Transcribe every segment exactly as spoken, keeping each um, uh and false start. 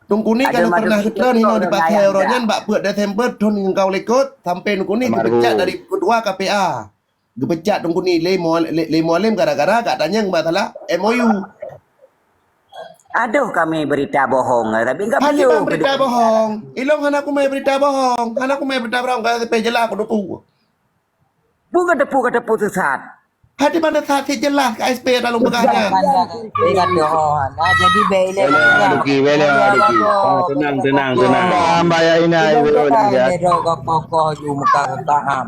Teungku Ni ka lheueh pernah geutreun hinoe di Pasai uroe nyan bak peuet Desember thon limong likot sampoe Teungku Ni geupecat dari ketua K P A. Geupecat Teungku Ni lé Mual-, lé, lé Mualem gara-gara ka tanyong masalah M O U. Aduh, kami berita bohong, tapi enggak. Hana berita bohong. Ilong hana kumai berita bohong. Hana kumai berita bohong. Ka sampai jelas aku duku. Bukan tepu, kata tepu sesat. Hati mana sesat jelas K S P dalam pegangan. Nah, jadi baik. Bela rezeki, bela rezeki. Ah, tenang, tenang, tenang. Hamba yang hina, ya. Kokoh ju muka paham.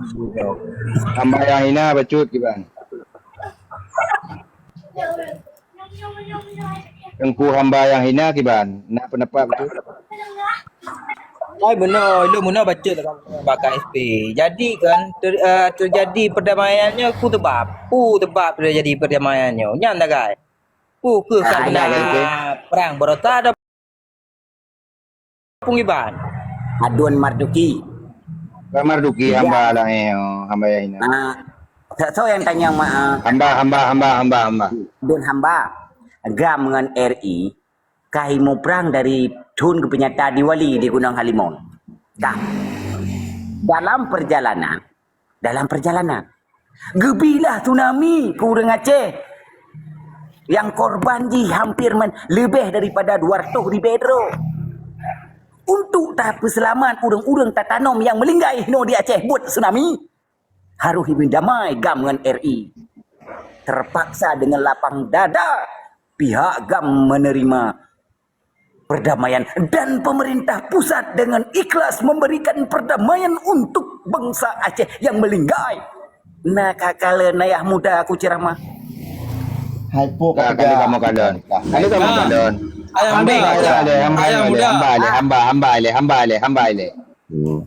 Hamba yang hina bacut kiban. Teungku hamba yang hina kiban. Nak pendapat betul? Ai beuna, ilong beuna baca dalam bak K S P. Jadi kan ter, uh, terjadi perdamaian nyoe ku sebab. Ku sebab terjadi perdamaian nyoe. Nyan sagai. Ku ke karena perang berota ada Penghiban. Adun Marduki. Bukan Marduki, hamba lah, eh, oh, hamba yang hina. Ah, so, so yang tanya ma-, ah, hamba, hamba, hamba, hamba, hamba. Adun hamba. GAM ngon R I ka imuprang dari thon geupenyata di Wali di Gunong Halimon. Dah. Dalam perjalanan, dalam perjalanan. Geubilah tsunami keu ureuëng Aceh. Nyang korban jih hampir men-, leubeh daripada dua ratus ribée droe. Untuk tapeuseulamat ureuëng-ureuëng tatanom nyang meulinggai hinoe di Aceh buet tsunami, harôh imeudamai GAM ngon R I. Terpaksa dengan lapang dada pihak GAM menerima perdamaian dan pemerintah pusat dengan ikhlas memberikan perdamaian untuk bangsa Aceh yang melinggai. Nah, kakale nayah muda aku ceramah. Hai po ka kamu kalon. Kali kamu kalon. Ayah muda, ayah muda. Hamba ileh, hamba, hamba ileh, hamba ileh, hamba ileh.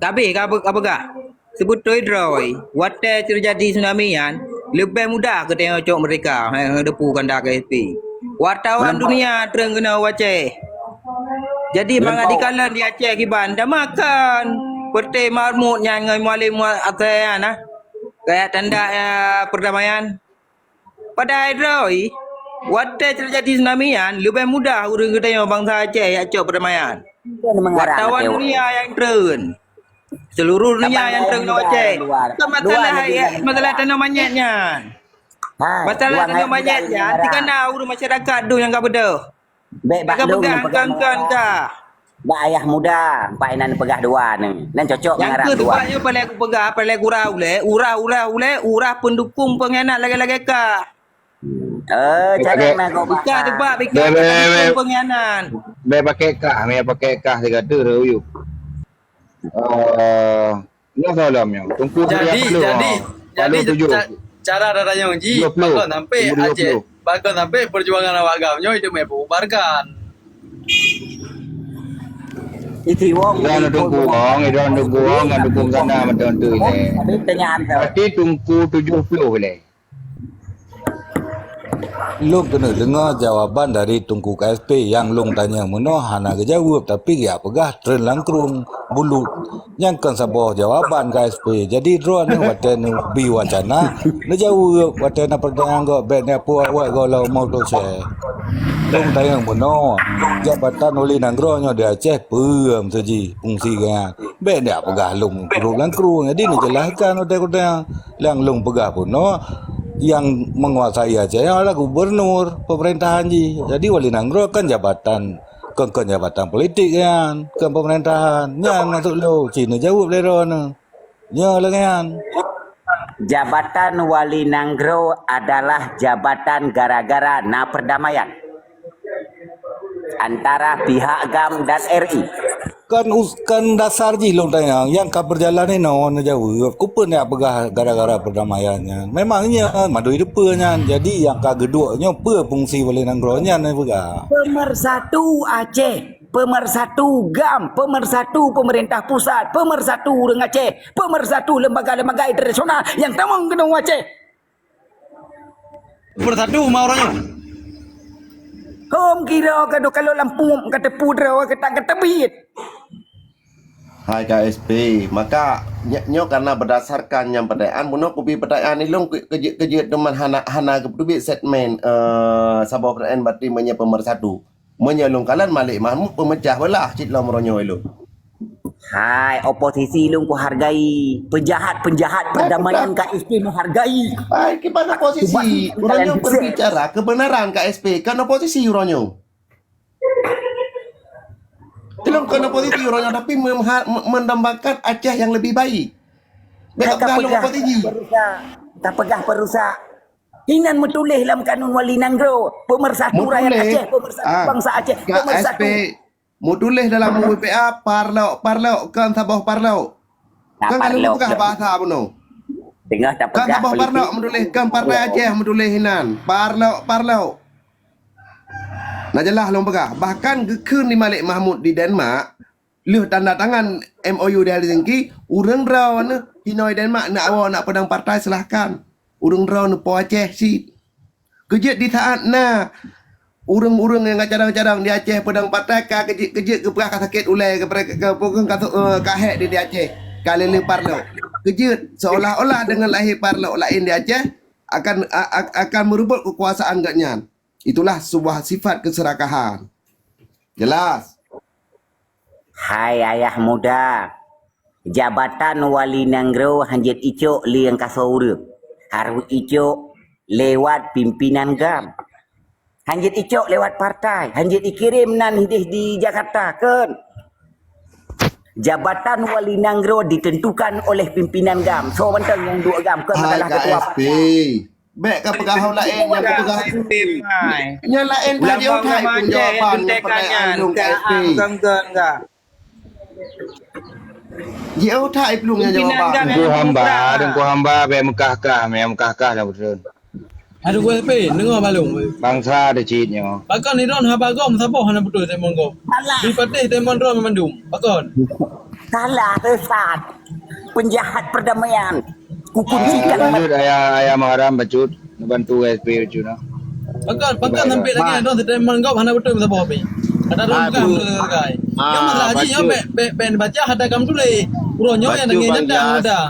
Tapi ka apa, apa gah? Sebeutôi droe, watée teujadi tsunami nyan, leubeh mudah geutanyoe cok meurdeka, hai, hai, depu kanda K S P. Wartawan dunia treun keunoe u Aceh. Jadi, mangat dikalon di Aceh kiban, damakan. Peuté Mahmud nyan ngon Mualem Mual Aceh nyan, ah. Kayak tanda, ya, perdamaian. Padahai droe, watée teujadi tsunami nyan, leubeh mudah ureuëng geutanyoe bansa Aceh jak cok perdamaian. Wartawan dunia nyang treun. Seluruh dunia nyang treun ngon Aceh. Bukan masalah, masalah tanoh manyét nyan. Masalah tanoh manyét nyan, tikana ureuëng masyarakat dum nyang ka beudôh. Bèk bak lôn peugah engkon-engkon ka. Bak ayah muda, empat inan peugah dua ni. Nan cocok ngon Arab dua. Nyang keu sebab nyoe paleng kupeugah, paleng kurah ulèe, urah, urah ulèe, urah pendukung pengkhianat lagèe-lagèe ka. Eh, cara na kau baka. Bika teuba, bika pendukung pengkhianat. Bèk pakai kah, meupakai kah sigoe tu, uyup. Eh, nyoe soalan nyoe. Teungku jadi, jadi, jadi ca-, cara dada nyong ji, bahkan sampai Aceh, bahkan sampai perjuangan awak GAM nyoe itu meububarkan. Iti wong, ida na dukung wong, ida na dukung wong, na dukung sana macam tu ni. Tapi pertanyaan tu. Berarti Teungku tujuh puluh ni. Lôn keuneuk deungoe jawaban dari Teungku K S P nyang lôn tanyong meunoe hana geujaweueb, tapi geujak peugah treun langkrueng bulut. Nyang kon saboh jawaban K S P. Jadi droeneuh watèe neubi wacana, neujaweueb, watèe na peurtanyaan gob bèk neupeue awak gob lam moto cè. Lôn tanyong meunoe, jabatan wali nanggroe nyoe di Aceh peue meuseujih fungsi geuh nyan. Bèk neupeugah lôn grup langkrueng. Jadi neujelaskan watèe-watèe nyang lôn peugah bunoe, nyang menguasai Aceh nyan adalah gubernur pemerintahan jih. Jadi wali nanggroe kan jabatan, kon, kon jabatan politik nyan, kon pemerintahan. Nyan maksud lôn, ci neujaweueb lé droeneuh. Nyoe lagèe nyan. Jabatan wali nanggroe adalah jabatan gara-gara na perdamaian antara pihak GAM dan R I. Kan us-, kan dasar jih lôn tanyong, nyang ka peujalan inoe neujaweueb, keupeue neupeugah gara-gara perdamaian nyan. Memang nyan mandum teupeue nyan. Jadi nyang ka geuduek nyoe peue fungsi wali nanggroe nyan neupeugah. Pemersatu Aceh, pemersatu GAM, pemersatu pemerintah pusat, pemersatu ureueng Aceh, pemersatu lembaga-lembaga internasional nyang tamong keunoe u Aceh. Pemersatu ma uroe nyoe. Hom kira ka duek kalon lam pup ka teupue droe ka tan ka teubiet. Hai K S P, maka ny-, nyoe karena berdasarkan nyang peutanyaan, bunoe kubi peutanyaan ilong ke-, keujeuet-keujeuet teuma hana, hana geupeubiet statement, eh, saboh peutanyaan berarti meunyoe pemersatu. Meunyoe lôn kalon Malik Mahmud peumecah beulah cit lom uroe nyoe lôn. Hai, oposisi lôn kuhargai. Penjahat-penjahat perdamaian K S P menghargai. Hai, kiban oposisi. Uroe nyoe berbicara kebenaran K S P, kan oposisi uroe nyoe. Ilôn kon oposisi uroe nyoe, tapi memha-, me-, mendambakan Aceh yang lebih baik. Bèk tapeugah lôn oposisi. Perusak, tapeugah perusak. Inan meutuléh lam kanun wali nanggroe, pemersatu rakyat Aceh, pemersatu bangsa Aceh, pemersatu. Meutuléh dalam U P P A, parlok, parlok, kon saboh parlok. Kan ka lôn peugah bahasa bunoe. Kan saboh parlok meutuléh, kan partai Aceh meutuléh inan. Parlok, parlok. Nah, jeulaih lôn peugah, bahkan geukheun di Malik Mahmud di Denmark, lheueh tanda tangan M O U di Helsinki, ureuëng droeneuh hinoe Denmark nak awoe nak peudong partai, silahkan. Ureuëng droeneuh po Aceh cit. Keujeuet di saat na ureuëng-ureuëng nyang cadang-cadang di Aceh peudong partai ka keujeuet-keujeuet geupeugah ka sakét ulèe, geupeugah ka, ka, ka hék di, di Aceh, ka lé-lé parlok. Keujeuet seolah-olah deungon lahé parlok laén di Aceh akan, a-, a-, akan meureubeut keukuasaan geuhnyan. Itulah sebuah sifat keserakahan. Jelas? Hai ayah muda, jabatan wali nanggroe hanjeuet icok lé nyang ka soe ureuëng. Harôh icok lewat pimpinan GAM. Hanjeuet icok lewat partai, hanjeuet ikirém nan hideh di Jakarta, kon. Jabatan wali nanggroe ditentukan oleh pimpinan GAM. Soe mantong nyang duek GAM, kon adalah ketua partai. Bèk ka peugah hal laén nyang ka peugah. Nyang laén ka jeuet that iplueng jawaban nyang peureulèe lôn K S P. Jeuet that iplueng nyang jawaban. Teungku hamba, teungku hamba bèk meukah-kah, bèk meukah-kah dah beutôi. Aduh, K S P, deungö balong. Bangsa teuh cit nyoe. Pakon nidon haba gob saboh hana beutôi temon gob. Salah. Dipatéh temon droe mandum. Pakon? Salah, sesat. Penjahat perdamaian. Kukuncikan. Lanjut ayah, ayah Muharram bacut, neubantu S P bacut nah. Pakon, pakon sampai lagi ada teman kau hana betul sama apa. Ada dong kan sebagai. Yang masalah haji yang bek bek bek baca ada kamu tulis. Uroh nyoe yang nangis dendam ada.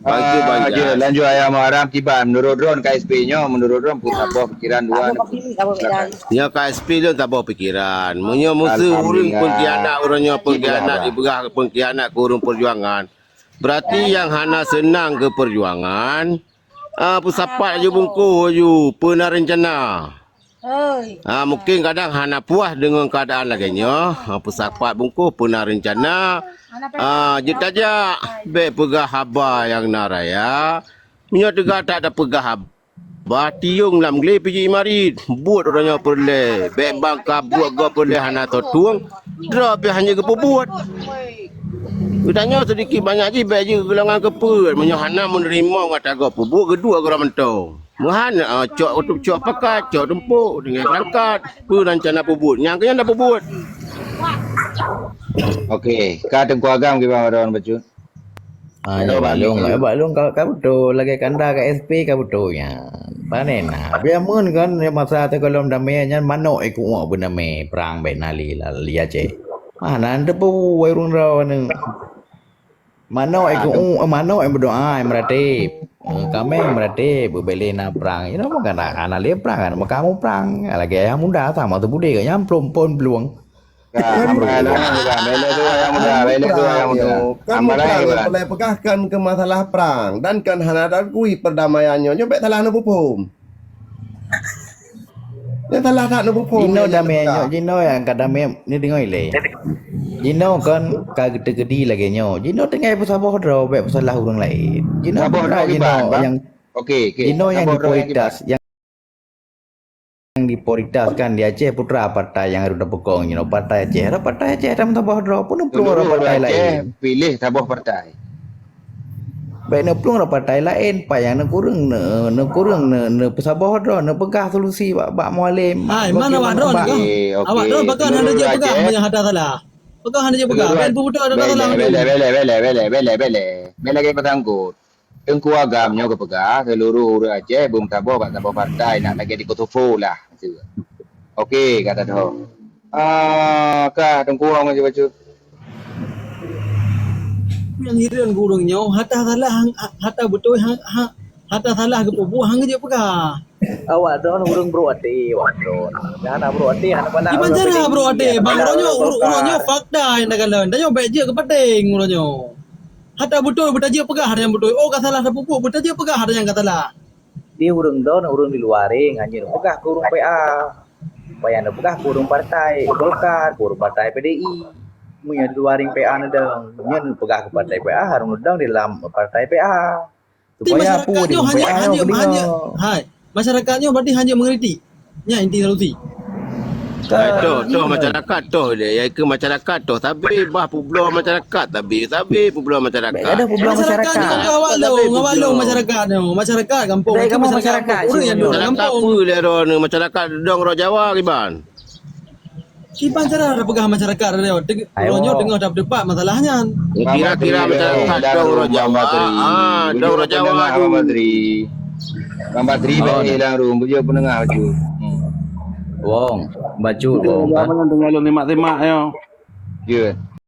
Bacut, ah, Bang Jas. Lanjut ayah Muharram kiban. Menurut droen K S P nyoe, menurut droen pun saboh pikiran dua. Silakan. Nyoe K S P lôn saboh pikiran. Meunyoe musuh ureueng pengkhianat, uroh nyoe pengkhianat, dipeugah pengkhianat keu ureueng perjuangan. Berarti nyang hana seunang keu perjuangan, ah, peusapat laju bungkôh laju, peue na reuncana. Ah, mungkin kadang hana puas deungon keuadaan lagèe nyoe, ah, peusapat bungkôh peue na reuncana, ah, jeuet tajak, bèk peugah haba nyang na raya. Meunyoe teuga that tapeugah hab- Bah tiong lam glé pih jih marit, buet uroe nyoe peureulèe, bèk bang ka buet gob peureulèe hana tatueng, droe pih hana geupeubuet. Geutanyoe seudikit banyak jih bèk jih geulongan keupeue, meunyoe hana meuneurimong ata gob peubuet geuduek keudroe mantong. Meuhan, ah, cok, cok pakat, cok tumpok, tinggai beurangkat, peue rencana peubuet, nyang keu nyan tapeubuet. Oke, ka Teungku Agam kiban droen bacut. Ah, ya, Bang Lung, eh, Bang Lung ka, ka beutôi, lagèe kanda ka S P ka beutôi nyan. Pane na. Biar mun kan, ya, masa teuh gohlom damé nyan manok ikeuek beunamé prang bèk na li, la-, li Aceh. Mana teupeue ureueng droe nyoe. Manok ikeuek, eh, manok nyang meudoa, nyang meuratéb. Eh, kaméng meuratéb, beubèlé na prang. Inoe kan hana lé prang, kan meukamu prang. Lagèe ayah muda sama teubudé, kan nyan plueng pon plueng. Kan bukan, bukan, bukan. Bèk lé tuha nyang muda, bèk lé tuha nyang muda. Kan bukan, bukan. Peugah kan keu masalah prang dan kan hana diakui perdamaian nyoe, nyoe bèk salah neupeuphom. Nyoe salah that neupeuphom. Jinoe damé nyoe, jinoe nyang ka damé ni deungö ilèe. Jinoe kan ka teukeudi lagèe nyoe. Jinoe tinggai peusaboh droe, bèk peusalah ureueng laén. Jinoe saboh droe jinoe kiban, Bang. Nyang, oke, oke. Jinoe nyang diprioritas, nyang nyang diprioritaskan di Aceh putra partai nyang harôh tapeukong jinoe partai Aceh. Partai Aceh dan saboh droe pun plueng partai laén. Piléh saboh partai. Bèk neuplueng partai laén, pat nyang neukureueng, neu-, neukureueng, neu-, neupeusaboh droe, neupeugah solusi bak, bak Mualem. Hai, mana awak droe ni, Kang? Oke, oke. Awak droe pakon hana jeuet peugah meunyoe hana salah. Pakon hana jeuet peugah. Bèk peubuto hana salah. Bèk lé, bèk lé, bèk lé, bèk lé, bèk lé, bèk lé. Bèk lagèe peusangkot. Teungku Agam nyoe geupeugah, seuluruh ureueng Aceh beumeusaboh bak saboh partai, nak lagèe di Kosovo lah. Oke, kata tu. Ah, ka Teungku Agam bacut. Nyang hireuen gureueng nyoe, hata salah, hang, hata beutôi, hang, hang, Hata salah geupeubuet, hana geujeuet peugah. Awak droen ureueng brok até, awak droen. Hana brok até, hana bala. Kiban cara brok até, bang, uroe nyoe, uroe nyoe fakta nyang takalon. Tanyoe bèk jeuet keu paténg uroe nyoe. Hata beutôi beutajeuet peugah hana nyang beutôi. Oh, ka salah tapeubuet, beutajeuet peugah hana nyang ka salah. Di ureueng droen, ureueng di luwa ring, hana jeuet peugah keu ureueng P A. Payah neupeugah keu ureueng partai Golkar, keu ureueng partai P D I. Meunyoe di luwa ring P A neudong, nyan peugah keu partai P A, harôh neudong di dalam partai P A. Tapi supaya masyarakat nyoe hanya, hanya, hanya, hai, masyarakat nyoe berarti hanya mengkritik. Nyan inti solusi. Hai, toh, toh masyarakat toh dia. Ya ke masyarakat toh. Tapi bah publoe masyarakat, tapi, tapi publoe masyarakat. Ada publoe masyarakat. Masyarakat nyoe ka awak long, awak long masyarakat nyoe. Masyarakat kampung. Masyarakat kampung. Ureueng nyang dong masyarakat kampung. Apa dia roh ni? Masyarakat dong roh Jawa kiban. Kiban cara tapeugah masyarakat nyoe, teng-, nyoe teungoh tapeudeupat masalah nyan. Kira-kira masyarakat dong roh Jawa, ah, dong roh Jawa tu. Bang Badri, Bang Badri, bèk hilang rum, bujur penengah baju. Hmm. Wong, bacut, wong, kan? Jangan tinggal lu semak-semak, yo. Ya.